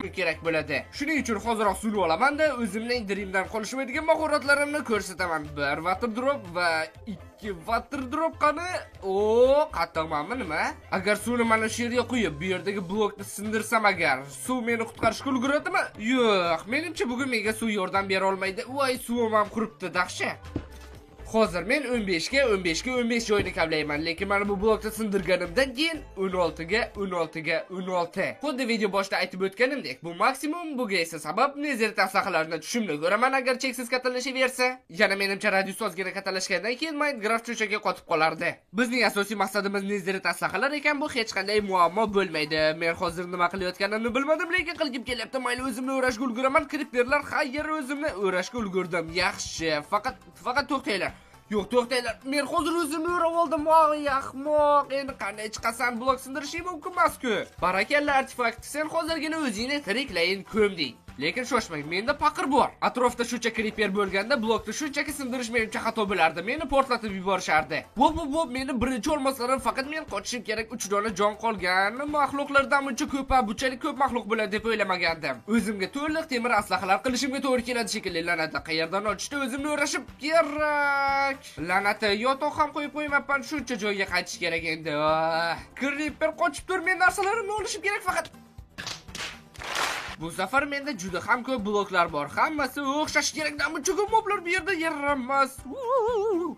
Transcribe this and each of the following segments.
kerak bo'ladi. Shuning uchun hoziroq suvni olaman-da, o'zimning Dreamdan qolishmaydigan mahoratlarimni ko'rsataman. 1 water drop va 2 water drop qani? O, qattiqmanmi nima? Agar suvni mana shu yerga quyib, bu yerdagi blokni sindirsam agar, suv meni qutqarishga ulguradimi? Yo'q, menimcha bugun menga suv yordam bera olmaydi. Voy, suvim ham quribdi, dahshat. Hozir men 15 ga 15 ga 15 joyni kavlayman, lekin mana bu blokni sindirganimdan keyin 16 ga 16 ga 16. Xuddi video boshida aytib o'tganimdek, bu maksimum, buga esa sabab Nether aslahalarni tushimni ko'raman agar cheksiz kattalashaversa. Yana menimcha radius ozgina kattalashgandan keyin Minecraft shunchaki qotib qolardi. Bizning asosiy maqsadimiz Nether aslahalar ekan, bu hech qanday muammo bo'lmaydi. Men hozir nima qilayotganimni bilmadim, lekin qilgim kelyapti. Mayli, o'zimni o'rashga ulguraman. Creeperlar, xayr, o'zimni o'rashga ulgurdim. Yaxshi, faqat to'xtanglar. Yo'q, to'xtanglar. Men hozir o'zimni o'rab oldim. Voy, ahmoq. Endi qanday chiqasan? Blok sindirishing mumkin emas-ku. Barakalla artefakt, sen hozirgina o'zingni tiriklayin ko'mding. Lekin shoshmang, menda paqir bor. Atrofda shuncha creeper bo'lganda blokni shunchaki sindirish menimcha xato bo'lardi. Meni portlatib yuborishardi. Bo'p, meni birinchi olmaslarim, faqat men qochishim kerak. 3 dona jon qolgan. Maxluqlardan buncha ko'p, bunchalik ko'p maxluq bo'ladi deb o'ylamagandim. O'zimga to'liq temir aslahalar qilishimga to'g'ri keladi shekilli. La'nati, qayerdan ochishda o'zimni o'rashib kerak. La'nati, yotoq ham qo'yib qo'ymabman, shuncha joyga qaytish kerak endi. Creeper qochib tur, men narsalarimni olishim kerak faqat. Bu safar menda juda ham ko'p bloklar bor. Hammasi o'xshash kerak. Buncha ko'p moblar bu yerda yaramas.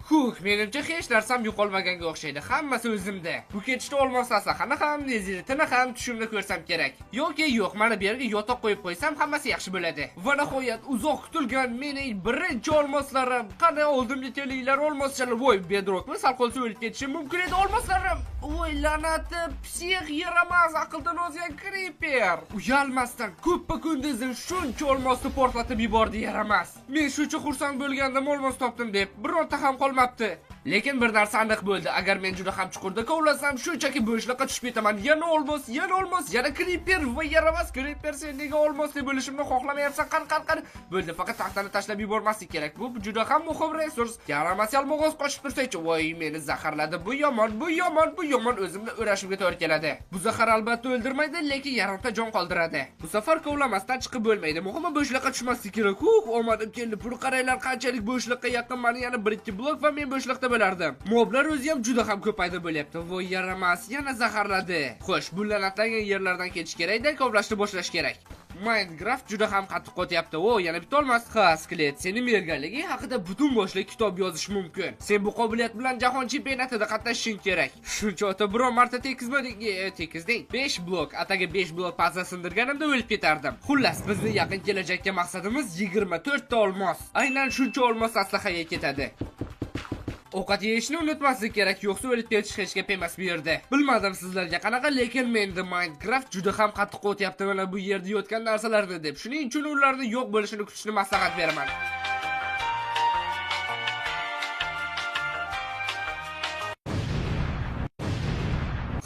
Huh, menimcha hech narsam yo'qolmaganga o'xshaydi. Hammasi o'zimda. Bu ketishda olmos aslahani ham, neziritini ham tushimda ko'rsam kerak. Yoki yo'q, mana bu yerga yotoq qo'yib qo'ysam hammasi yaxshi bo'ladi. Va nihoyat uzoq kutilgan mening birinchi olmoslarim. Qani oldimga kelinglar olmoschalar. Voy, bedrockmi? Sal qolsa o'lib ketishim mumkin edi olmoslarim. Voy, la'nati, psix yaramas, aqldan ozgan creeper. Uyalmasdan ko'ppa kunduzi shuncha olmosni portlatib yubordi yaramas. Men shuncha xursand bo'lgandim olmos topdim deb, bironta ham qolmabdi. Lekin bir narsa aniq bo'ldi. Agar men juda ham chuqurda kovlasam, shunchaki bo'shliqqa tushib ketaman. Yana olmos, yana olmos, yana creeper va yaramas creeper, sen nega olmos deb bo'lishimni xohlamayapsan? Qan. Bo'ldi, faqat taxtani tashlab yubormaslik kerak. Bu juda ham muhim resurs. Yaramas yalmog'oz qochib tursa-chi, voy, meni zaharladi. Bu yomon, bu yomon, bu yomon. O'zimni o'rashimga to'g'ri keladi. Bu zahar albatta o'ldirmaydi, lekin yarimta jon qoldiradi. Bu safar kovlamasdan chiqib bo'lmaydi. Muhimi bo'shliqqa tushmaslik kerak. Huh, omadim keldi. Buni qaranglar, qanchalik bo'shliqqa yaqin. Mani yana 1-2 blok va men bo'shliqda bo'lardim. Moblar o'zi ham juda ham ko'p paydo bo'lyapti. Voy, yaramas, yana zaharladi. Xo'sh, bu la'natlangan yerlardan ketish kerak-da, kovlashni boshlash kerak. Minecraft juda ham qattiq qotyapti. O, yana bitta olmos. Ha, skelet, seni merganliging haqida butun boshli kitob yozish mumkin. Sen bu qobiliyat bilan jahon chempionatida qatnashishing kerak. Shuncha ota biron marta tekizmading, tekizding. 5 blok, ataga 5 blok pazza sindirganimda o'lib ketardim. Xullas, bizni yaqin kelajakka maqsadimiz 24 ta olmos. Aynan shuncha olmos aslahaga ketadi. Ovqat yeyishni unutmaslik kerak, yo'qsa o'lib ketish hech gap emas bu yerda. Bilmadim sizlarga qanaqa, lekin menda Minecraft juda ham qattiq o'tyapti mana bu yerda yotgan narsalarni deb. Shuning uchun ularni yo'q bo'lishini kutishni maslahat beraman.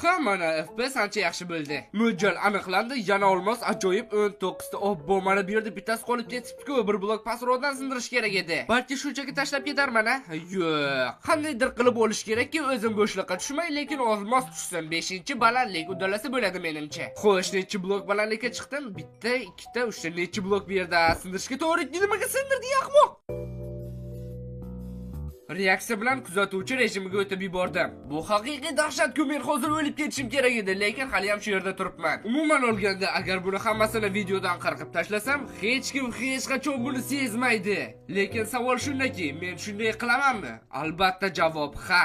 Ha, mana FPS ancha yaxshi bo'ldi. Mo'ljal aniqlandi, yana olmos ajoyib 19 ta. Obbo, mana bu yerda bittasi qolib ketibdi-ku, bir blok pastroqdan sindirish kerak edi. Balki shunchaki tashlab ketarman, a? Yo'q. Qandaydir qilib olish kerakki, o'zim bo'shliqqa tushmay, lekin olmos tushsin. 5-balandlik udalasi bo'ladi menimcha. Xo'sh, necha blok balandlikka chiqdim? Bitta, ikkita, uchta, necha blok bu yerda sindirishga to'g'ri? Nimaga sindirdi, ahmoq? Reaksiya bilan kuzatuvchi rejimiga o'tib yubordim. Bu haqiqiy dahshat-ku, men hozir o'lib ketishim kerak edi, lekin hali ham shu yerda turibman. Umuman olganda, agar buni hammasini videodan qirqib tashlasam, hech kim hech qachon buni sezmaydi. Lekin savol shundaki, men shunday qilamanmi? Albatta javob ha.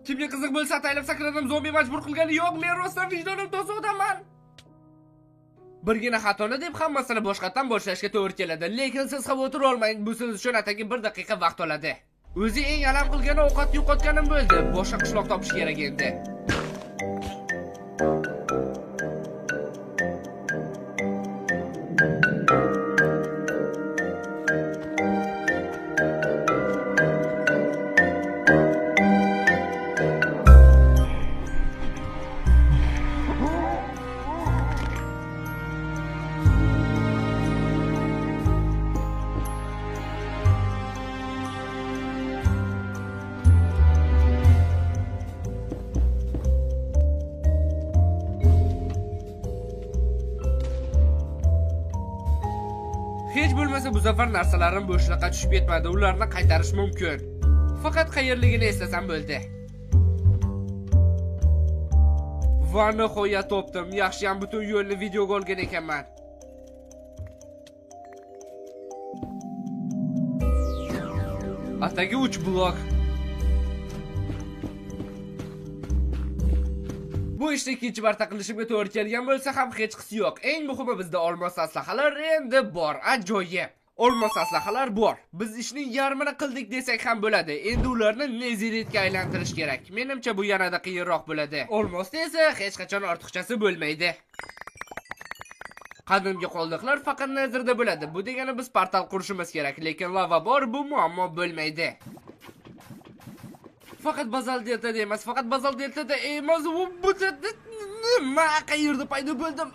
Kimga qiziq bo'lsa, ataylab sakradim, zombi majbur qilgani yo'q, men rostdan vijdonim toza odamman. Birgina xatoni deb hammasini boshqatdan boshlashga to'g'ri keladi, lekin siz xavotir olmang, bu siz uchun atigi 1 daqiqa vaqt oladi. O'zi eng alam qilgani ovqat yo'qotganim bo'ldi. Boshqa qishloq topish kerak endi. Hech bo'lmasa bu safar narsalarim bo'shliqqa tushib ketmadi, ularni qaytarish mumkin. Faqat qayerligini eslasam bo'ldi. Va nihoyat topdim. Yaxshiyam butun yo'lni videoga olgan ekanman. Atagi 3 blok. Bu ishni ikkinchi marta qilishimga to'g'ri kelgan bo'lsa ham hech qisi yo'q. Eng muhimi bizda olmos aslahalar endi bor. Ajoyib. Olmos aslahalar bor. Biz ishning yarmini qildik desak ham bo'ladi. Endi ularni nezeritga aylantirish kerak. Menimcha bu yanada qiyinroq bo'ladi. Olmosda esa hech qachon ortiqchasi bo'lmaydi. Qadimgi qoldiqlar faqat nazarda bo'ladi. Bu degani biz portal qurishimiz kerak, lekin lava bor, bu muammo bo'lmaydi. Faqat bazal deltada emas, faqat bazal deltada emas. Bu nima, qayerda paydo bo'ldim?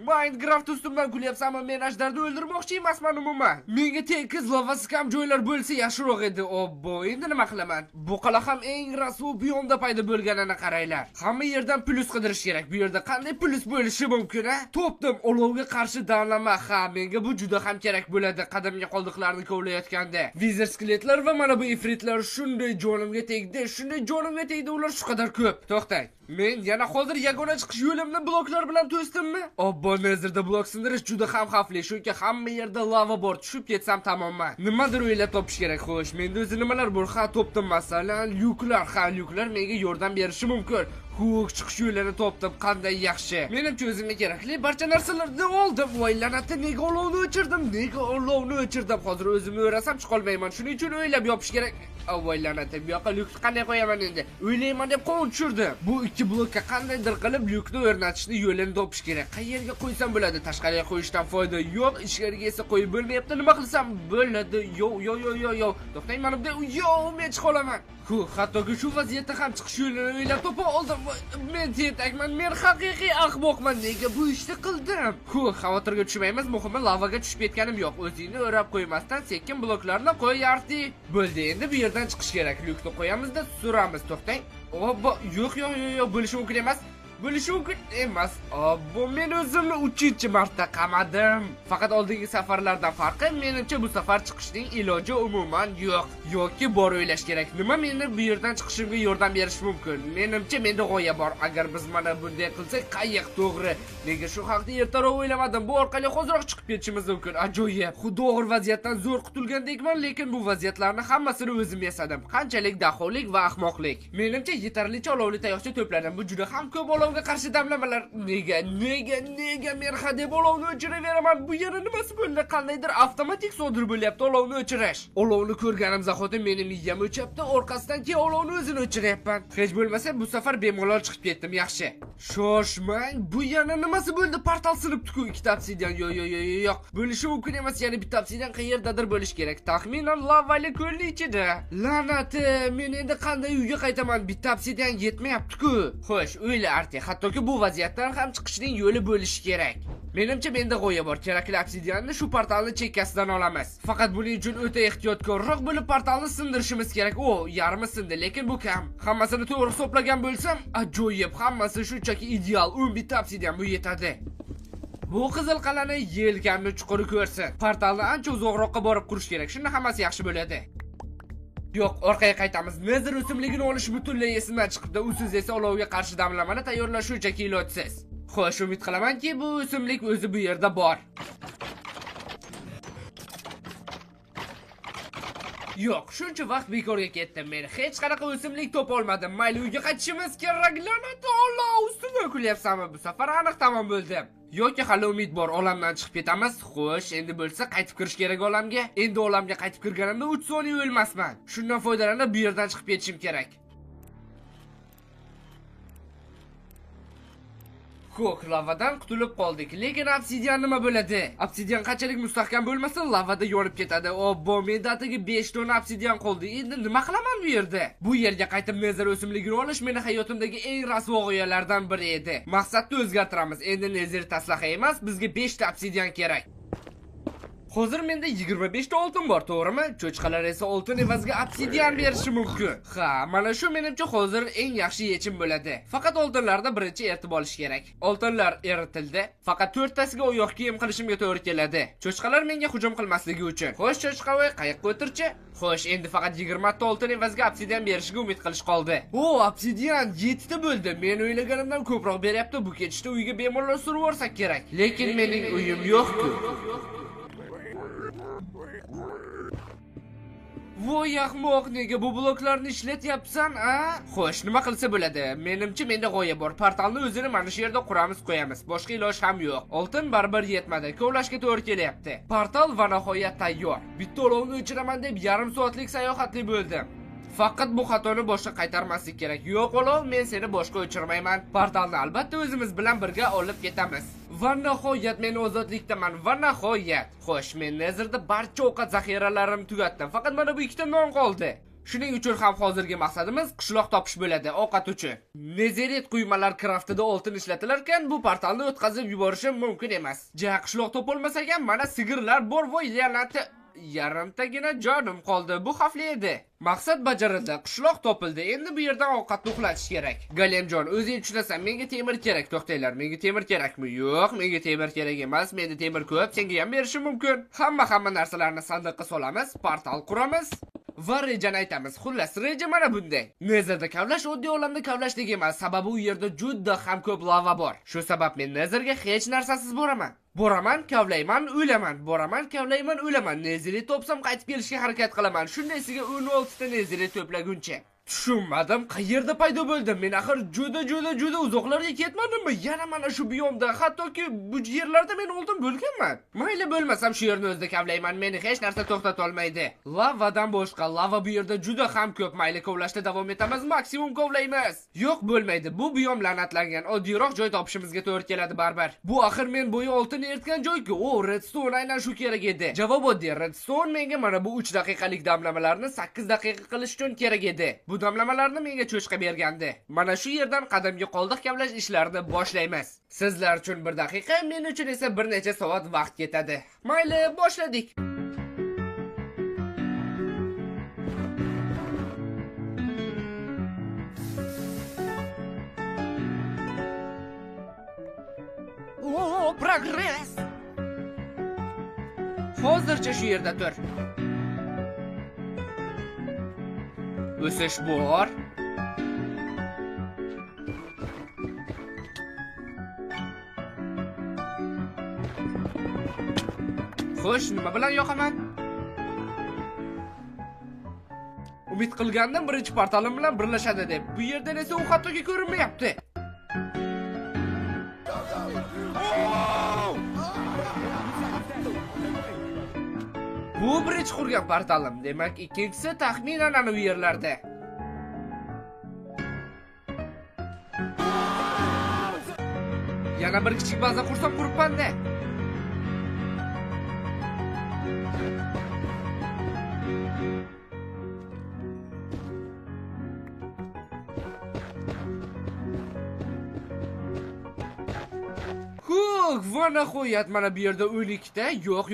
Minecraft ustimdan kulyapsanmi? Men ajdarni o'ldirmoqchi emasman umuman. Menga tekis lavasiz kam joylar bo'lsa yaxshiroq edi. Obbo, endi nima qilaman? Bu qala ham eng rasvo biyomda paydo bo'lganini qaranglar. Hamma yerdan plyus qidirish kerak. Bu yerda qanday plyus bo'lishi mumkin, a? Topdim, olovga qarshi damlama. Ha, menga bu juda ham kerak bo'ladi qadimgi qoldiqlarni kovlayotganda. Vizer skeletlar va mana bu ifritlar shunday jonimga tegdi, shunday jonimga tegdi, ular shu qadar ko'p. To'xtang. Men yana hozir yagona chiqish yo'limni bloklar bilan to'sdimmi? Obbo, nazarda blok sindirish juda ham xavfli, chunki hamma yerda lava bor, tushib ketsam tamomman. Nimadir o'ylab topish kerak. Xo'sh, menda o'zi nimalar bor? Ha, topdim, masalan, lyuklar. Ha, lyuklar menga yordam berishi mumkin. Huk, chiqish yo'lini topdim, qanday yaxshi. Menimcha o'zimga kerakli barcha narsalarni oldim. Voy la'nati, nega olovni o'chirdim? Nega olovni o'chirdim? Hozir o'zimni o'rasam chiqa olmayman. Shuning uchun o'ylab yopish kerak. Voy la'nati, bu yoqqa lyukni qanday qo'yaman endi? O'ylayman deb qovun tushirdim. Bu ikki blokka qandaydir qilib lyukni o'rnatishni yo'lini topish kerak. Qayerga qo'ysam bo'ladi? Tashqariga qo'yishdan foyda yo'q, ichkariga esa qo'yib bo'lmayapti. Nima qilsam bo'ladi? Yo yo yo yo yo. To'xtang, mana bunday yo, men chiqa olaman. Hattoki shu vaziyatda ham chiqish yo'lini o'ylab topa oldim. Men tentakman, men haqiqiy ahmoqman. Nega bu ishni qildim? Xavotirga tushmaymiz, muhimi lavaga tushib ketganim yo'q. O'zingni o'rab qo'ymasdan sekin bloklarni qo'yardi. Bo'ldi, endi bu yerdan chiqish kerak. Lyukni qo'yamizda, suramiz. To'xtang. Obbo, yo'q yo'q yo'q yo'q, bo'lishi mumkin emas. Bo'lishi mumkin emas. Obbo, men o'zimni 3-marta qamadim. Faqat oldingi safarlardan farqi, menimcha bu safar chiqishning iloji umuman yo'q. Yoki bor o'ylash kerak. Nima meni bu yerdan chiqishimga yordam berishi mumkin? Menimcha menda g'oya bor. Agar biz mana bunday qilsak, qayiq to'g'ri. Nega shu haqda ertaroq o'ylamadim? Bu orqali hozirroq chiqib ketishimiz mumkin. Ajoyib. Xuddi og'ir vaziyatdan zo'r qutulgandekman, lekin bu vaziyatlarni hammasini o'zim yasadim. Qanchalik daholik va ahmoqlik. Menimcha yetarlicha olovli tayoqcha to'pladim. Bu juda ham ko'p olov qarshi damlamalar. Nega nega nega men hadeb olovni o'chiraveraman? Bu yana nimasi bo'ldi? Qandaydir avtomatik sodir bo'lyapti olovni o'chirish. Olovni ko'rganim zahoti meni miyam o'chyapti, orqasidan keyin olovni o'zini o'chiryapman. Hech bo'lmasa bu safar bemalol chiqib ketdim, yaxshi. Shoshmang, bu yana nimasi bo'ldi? Portal sinibdi-ku, ikkita obsidian. Yo'q yo'q yo'q yo'q. Bo'lishi mumkin emas, yana bitta obsidian qayerdadir bo'lish kerak. Taxminan lavali ko'lning ichida. La'nati, men endi qanday uyga qaytaman? Bitta obsidian yetmayapti-ku. Xo'sh, o'yla Arti, hattoki bu vaziyatdan ham chiqishning yo'li bo'lishi kerak. Menimcha menda g'oya bor. Kerakli obsidianni shu portalni chekkasidan olamiz. Faqat buning uchun o'ta ehtiyotkorroq bo'lib portalni sindirishimiz kerak. O, yarmi sindi, lekin bu kam. Hammasini to'g'ri hisoblagan bo'lsam, ajoyib, hammasi shunchaki ideal. 11 ta obsidian bu yetadi. Bu qizil qal'ani yelkamni chuquri ko'rsin. Portalni ancha uzoqroqqa borib qurish kerak. Shunda hammasi yaxshi bo'ladi. Yo'q, orqaga qaytamiz. Nether o'simligini olish butunlay esimdan chiqibdi. Usiz esa olovga qarshi damlamani tayyorlash shunchaki ilojsiz. Xo'sh, umid qilamanki, bu o'simlik o'zi bu yerda bor. Yo'q, shuncha vaqt bekorga ketdim. Men hech qanaqa o'simlik topa olmadim. Mayli, uyga qaytishimiz kerak. La'nat Alloh, ustimdan kulyapsanmi? Bu safar aniq tamom bo'ldim. Yoki hali umid bor, olamdan chiqib ketamiz. Xo'sh, endi bo'lsa qaytib kirish kerak olamga. Endi olamga qaytib kirganimda 3 soniya o'lmasman. Shundan foydalanib bu yerdan chiqib ketishim kerak. Ko'k lavadan qutulib qoldik, lekin obsidian nima bo'ladi? Obsidian qanchalik mustahkam bo'lmasa, lavada yonib ketadi. Obbo, menda atigi 5 dona obsidian qoldi. Endi nima qilaman bu yerda? Bu yerga qaytib Nether o'simligini olish meni hayotimdagi eng rasvo g'oyalardan biri edi. Maqsadni o'zgartiramiz. Endi Nether taslaha emas, bizga 5 ta obsidian kerak. Hozir menda 25 ta oltin bor, to'g'rimi? Cho'chqalar esa oltin evaziga obsidian berishi mumkin. Ha, mana shu menimcha hozir eng yaxshi yechim bo'ladi. Faqat oltinlarni birinchi eritib olish kerak. Oltinlar eritildi. Faqat 4 tasiga oyoq kiyim qilishimga to'g'ri keladi. Cho'chqalar menga hujum qilmasligi uchun. Xo'sh, cho'chqavoy, qayoqqa o'tirchi? Xo'sh, endi faqat 20 ta oltin evaziga obsidian berishiga umid qilish qoldi. O, obsidian 7 ta bo'ldi. Men o'ylaganimdan ko'proq beryapti. Bu ketishda uyga bemalol surib yuborsak kerak. Lekin mening uyim yo'q-ku. Voy ahmoq, nega bu bloklarni ishlatyapsan, a? Xo'sh, nima qilsa bo'ladi? Menimcha menda g'oya bor. Portalni o'zini mana shu yerda quramiz, qo'yamiz. Boshqa iloj ham yo'q. Oltin baribir yetmadi. Kovlashga to'g'ri kelyapti. Portal va nihoyat tayyor. Bitta olovni o'chiraman deb yarim soatlik sayohatli bo'ldim. Faqat bu xatoni boshqa qaytarmaslik kerak. Yo'q olov, men seni boshqa o'chirmayman. Portalni albatta o'zimiz bilan birga olib ketamiz. Va nihoyat men ozodlikdaman. Va nihoyat. Xo'sh, men Netherda barcha ovqat zaxiralarimni tugatdim. Faqat mana bu ikkita non qoldi. Shuning uchun ham hozirgi maqsadimiz qishloq topish bo'ladi, ovqat uchun. Nezerit quymalar kraftida oltin ishlatilar ekan, bu portalni o'tkazib yuborishim mumkin emas. Ja, qishloq topolmasak ham mana sigirlar bor, voy la'nati. Yarimtagina jonim qoldi. Bu xavfli edi. Maqsad bajarildi, qishloq topildi. Endi bu yerdan ovqatni uxlatish kerak. Golemjon, o'zing tushunasan, menga temir kerak. To'xtanglar, menga temir kerakmi? Yo'q, menga temir kerak emas. Menda temir ko'p, senga ham berishim mumkin. Hamma narsalarni sandiqqa solamiz, portal quramiz va rejani aytamiz. Xullas, reja mana bunday. Netherda kavlash oddiy olamda kavlashdek emas, sababi u yerda juda ham ko'p lava bor. Shu sabab men Netherga hech narsasiz boraman. Boraman, kavlayman, o'laman. Boraman, kavlayman, o'laman. Nezerit topsam qaytib kelishga harakat qilaman. Shundaysiga 16 ta nezerit to'plaguncha. Tushunmadim, qayerda paydo bo'ldim? Men axir juda uzoqlarga ketmadimmi? Yana mana shu biyomda, hattoki bu yerlarda men oldin bo'lganman. Mayli, bo'lmasam shu yerni o'zida kavlayman. Meni hech narsa to'xtata olmaydi. Lavadan boshqa, lava bu yerda juda ham ko'p. Mayli, kovlashda davom etamiz, maksimum kovlaymiz. Yo'q, bo'lmaydi. Bu biyom la'natlangan. Oddiyroq joy topishimizga to'g'ri keladi barbar. Bu axir men bo'yi oltin eritgan joy-ku. O, redstone aynan shu kerak edi. Javob oddiy. Redstone menga mana bu 3 daqiqalik damlamalarni 8 daqiqa qilish uchun kerak edi. Bu damlamalarni menga cho'chqa bergandi. Mana shu yerdan qadamga qoldiq kavlash ishlarini boshlaymiz. Sizlar uchun 1 daqiqa, men uchun esa bir necha soat vaqt ketadi. Mayli, boshladik. O, progress! Hozircha shu yerda tur. O'sish bor. Xo'sh, nima bilan yoqaman? Umid qilgandim birinchi portalim bilan birlashadi deb. Bu yerdan esa u hattoki ko'rinmayapti. Bu birinchi qurgan portalim, demak ikkinchisi taxminan ana u yerlarda. Yana bir kichik baza qursam quribman-da. Va nihoyat mana bu yerda 12 ta, yo'q,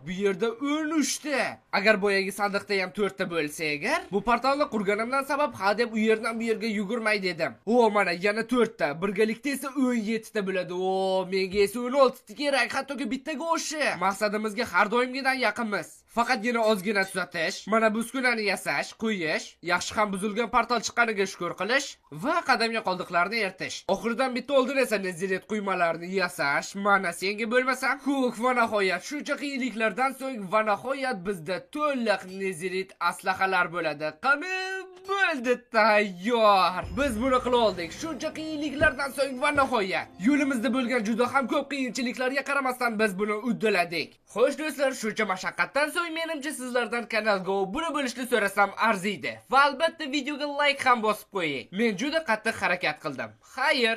bu yerda 13 ta. Agar boyagi sandiqda ham 4 ta bo'lsa agar, bu portalni qurganimdan sabab ha deb u yerdan bu yerga yugurmay dedim. O, mana yana 4 ta, birgalikda esa 17 ta bo'ladi. O, menga esa 16 ta kerak, hattoki bittaga o'shi. Maqsadimizga har doimgidan yaqinmiz. Faqatgina ozgina tuzatish, mana bu uskunani yasash, qo'yish, yaxshi ham buzilgan portal chiqqaniga shukr qilish va qadamga qoldiqlarni eritish. Oxiridan bitta oldin esa nezerit quymalarni yasash. Mana senga bo'lmasam, huk va nihoyat shuncha qiyinliklardan so'ng va nihoyat bizda to'liq nezerit aslahalar bo'ladi. Qani bo'ldi, tayyor. Biz buni qila oldik. Shuncha qiyinliklardan so'ng va nihoyat yo'limizda bo'lgan juda ham ko'p qiyinchiliklarga qaramasdan biz buni uddaladik. Xo'sh do'stlar, shuncha mashaqqatdan so'ng menimcha sizlardan kanalga obuna bo'lishni so'rasam arziydi. Va albatta videoga like ham bosib qo'ying. Men juda qattiq harakat qildim. Xayr.